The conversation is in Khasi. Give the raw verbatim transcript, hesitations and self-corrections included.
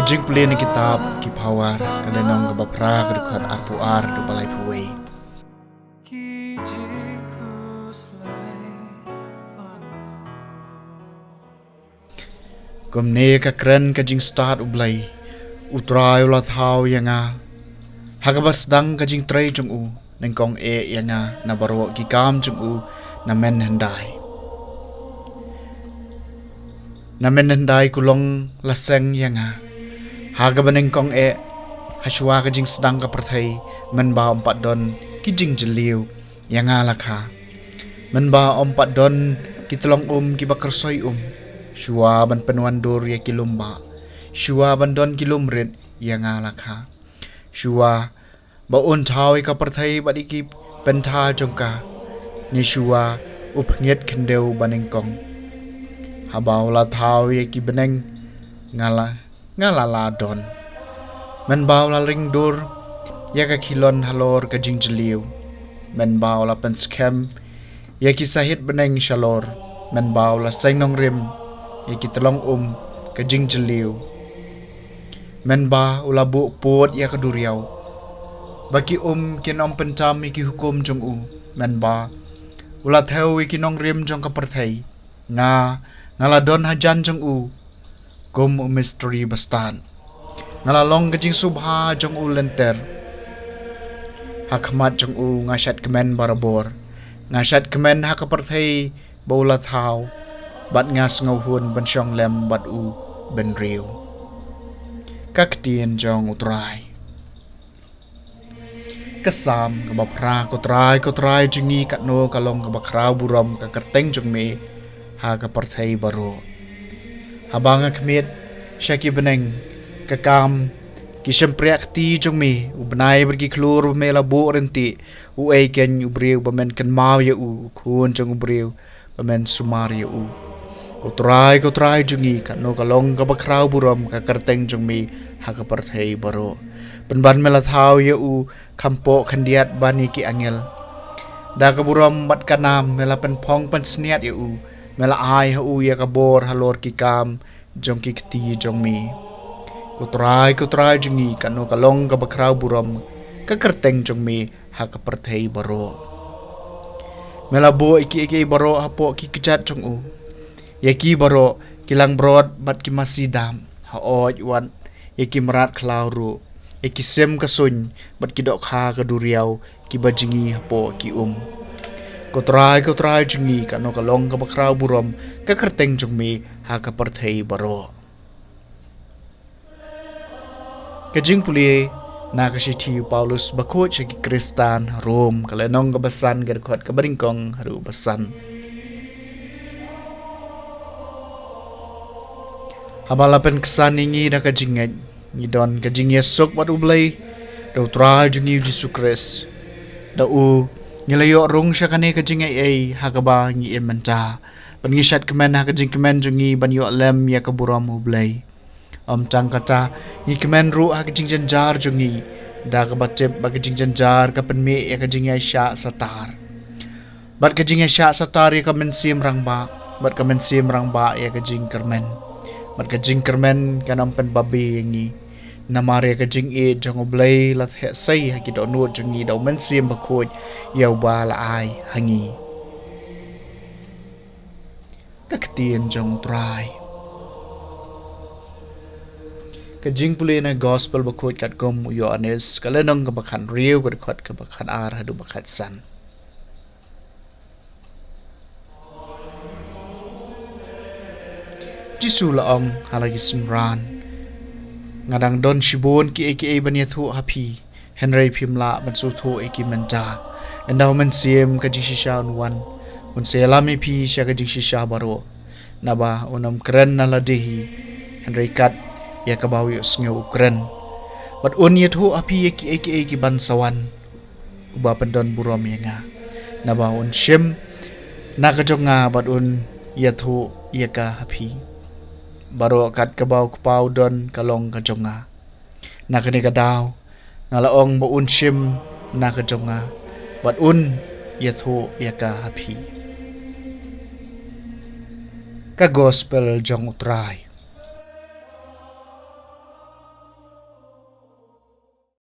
Jingpule na kitab Ki Phawar, ka lynnong kaba phra, ka dkhot arphew ar haduh ba laiphew wei. Kumne ka kren ka jingstad U Blei, U Trai u la thaw ïa nga, ha kaba sdang ka jingtrei jong u, nyngkong eh ïa nga na baroh ki kam jong u na mynhyndai. Na mynhyndai kulong la seng ïa nga, ha kaba nyngkong eh, ha shuwa ka jingsdang ka pyrthei, mynba ym pat don ki jingjylliew ïa nga la kha. Mynba ym pat don ki tyllong um kiba kyrsoi um, shuwa ban pynwandur ïa ki lum bah, shuwa ban don ki lum rit ïa nga la kha. Shuwa ba un thaw ïa ka pyrthei bad ïa ki bynta jong ka, ne shuwa u pyngngit khyndew ba nyngkong. Haba u la thaw ïa ki bneng, nga la, nga la lah don. Mynba u la ring dur ïa ka khilon halor ka jingjylliew, mynba u la pynskhem ïa ki sahit bneng shalor, mynba u la seng nongrim ïa ki tyllong um ka jingjylliew, mynba u la buh pud ïa ka duriaw, ba ki um kin ym pyntam ïa ki hukum jong u, mynba u la thew ïa ki nongrim jong ka pyrthei. Nga, nga la don hajan jong u kum u mistri bastad. Nga la long ka jingsngewbha jong u lynter. Ha khmat jong u nga shad kmen barabor. Nga shad kmen ha ka pyrthei ba u la thaw, bad nga sngewhun ban shong lem bad u bynriew. Ka ktien jong U Trai. Ka Salm kaba phra. Ko Trai, ko Trai jong ngi, katno ka long kaba khraw burom ka kyrteng jong me ha ka pyrthei baroh. Haba nga khmied sha ki bneng, ka kam ki shympriah kti jong me, u bnai bad ki khlur ba me la buh ryntih, uei kein u briew ba men kynmaw ïa u, u khun jong u briew ba men sumar ïa u. Ko Trai, ko Trai jong ngi, katno ka long kaba khraw burom ka kyrteng jong me ha ka pyrthei baroh. Pynban me la thaw ïa u kham poh khyndiat ban ïa ki angel. Da ka burom bad ka nam me la pynphong pynsngiat ïa u, me la ai ha u ïa ka bor halor ki kam jong ki kti jong me. Ko Trai, ko Trai jong ngi, katno ka long kaba khraw burom ka kyrteng jong me ha ka pyrthei baroh. Me la buh ïa kiei kiei baroh hapoh ki kjat jong u, ïa ki baroh, ki langbrot bad ki masi dap, hooid wat ïa ki mrad khlaw ruh, ïa ki sim ka suiñ bad ki dohkha ka duriaw, kiba jngi hapoh ki um. Ko Trai, ko Trai jong ngi, katno ka long kaba khraw burom ka kyrteng jong me ha ka pyrthei baroh. Ka jingpule na ka shithi u Paulus bakhuid sha ki Khristan Rom, ka lynnong kaba san, ka dkhot kaba nyngkong haduh ba san. Haba la pynksan ïa ngi da ka jingngeit, ngi don ka jingïasuk bad U Blei da U Trai jong ngi U Jisu Khrist. Da u ngi la ïoh rung sha kane ka jingaiei ha kaba ngi im mynta, bad ngi shad kmen ha ka jingkmen jong ngi ban ïoh lem ïa ka burom U Blei. Ym tang kata, ngi kmen ruh ha ka jingjynjar jong ngi, da kaba tip ba ka jingjynjar ka pynmih ïa ka jingïaishah satar, bad ka jingïaishah satar ïa ka mynsiem rangbah, bad ka mynsiem rangbah ïa ka jingkyrmen, bad ka jingkyrmen kan ym pynbabe ïa ngi. Namar ïa ka jingïeit jong U Blei la theh sei ha ki dohnud jong ngi da U Mynsiem Bakhuid ïa uba la ai ha ngi. Ka ktien jong U Trai. Ka jingpule na Gospel bakhuid katkum u Ïoannis, ka lynnong kaba khathynriew, ka dkhot kaba khatar haduh ba khatsan. Jisu la ong ha la ki synran: Nga dang don shibun kiei kiei ban ïathuh ha phi, hynrei phim lah ban sngewthuh ïa ki mynta. Ynda U Mynsiem ka jingshisha un wan, un sa ïalam ïa phi sha ka jingshisha baroh. Naba un ym kren na lade hi, hynrei kat ïa kaba u ïohsngew u kren. Bad un ïathuh ha phi ïa kiei kiei ki ban sa wan. Uba pyndon burom ïa nga, naba un shim na ka jong nga bad un ïathuh ïa ka ha phi. Baroh kat kaba u Kpa u don ka long ka jong nga. Na kane ka daw nga la ong ba un shim na ka jong nga bad un ïathuh ïa ka ha phi. Ka Gospel jong U Trai.